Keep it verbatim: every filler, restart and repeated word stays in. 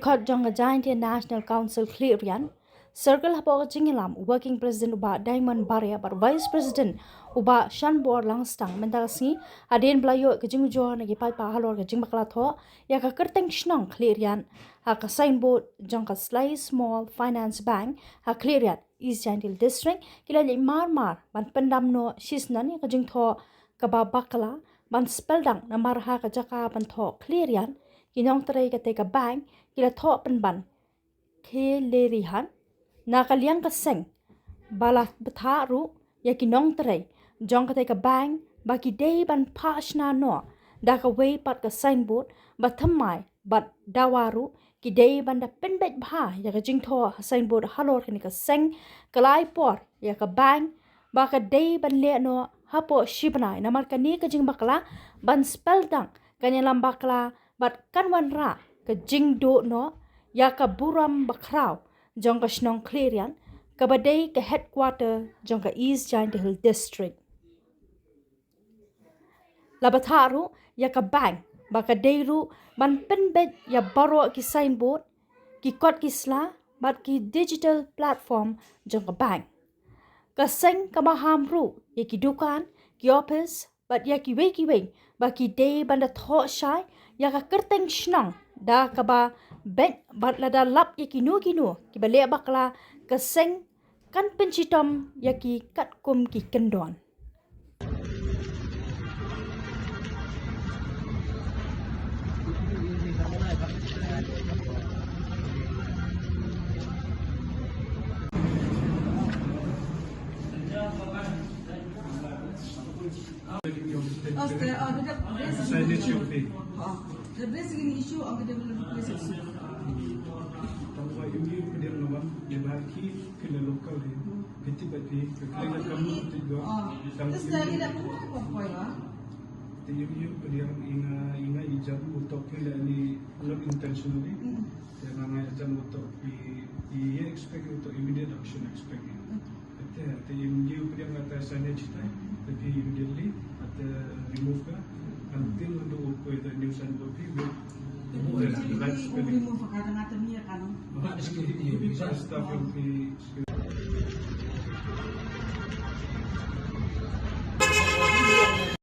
Kot jong ka Jaintia National Council Khliehriat Circle hapoh ka jingïalam u Working President u Bah Diamond Baria bad Vice President u Bah Shanbor Langstang mynta ka sngi hadien ba la ïoh ka jingujor na ki paidbah halor ka jingbakla thoh ïa ka kyrteng shnong Khliehriat ha ka signboard jong ka Sly Small Finance Bank ha Khliehriat, East Jaintia Hills District, ki la leit mar mar ban pyndam noh shisneng ïa ka jingthoh kaba bakla ban spel dang namar ha ka jaka ban thoh Khliehriat, ki nongtrei katei ka bank ki la thoh pynban Khliehriat. Na ka liang ka seng ba la bthah ruh ïa ki nongtrei jong katei ka bank ba ki dei ban phah shna noh da kawei pat ka signboard, ba thymmai bad dawa ruh ki dei ban da pynbeit bha ïa ka jingthoh ha signboard halor kane ka seng, ka la ai por ïa ka bank ba ka dei ban leh noh hapoh shi bnai namar kane ka jingbakla ban spel dang kan ïalam bakla bad kan wanrah ka jingduh noh ïa ka burom bakhraw jong ka shnong Khliehriat kaba dei ka headquarter jong ka East Jaintia Hills District. La bthah ruh ïa ka bank ba ka dei ruh ban pynbeit ïa baroh ki signboard, ki kot ki sla bad ki digital platform jong ka bank. Ka seng ka maham ruh ïa ki dukan, ki office bad ïa kiwei kiwei ba ki dei ban da thoh shai ïa ka kyrteng shnong da kaba beit bad lada lap ïa kino kino kiba leh bakla, ka seng kan pynshitom ïa ki katkum ki kyndon. Aste, ah, the, the basic Signage issue. Of the, ah, the basic issue of the development process. Tang ba ym ïoh pdiang nawan, ïa ba ki, ki la local hi. Phi tip ba phi, ka kali ka kamu ti gua. Ah, tang this ym time ïoh. Ila pun apa apa ya? Te ym ïoh pdiang i nga, i nga i jan uto phi la ni not intentionally. Mm. Te nga nga i jan uto phi, i ye expect uto immediate action expect. Mm. Te, te ym ïoh pdiang ata signage tai, te phi immediately ata remove ka. Until ando uko ita new signboard phi, we, we, we, we remove ka, ata nga te mia ka no. Staff yung phi,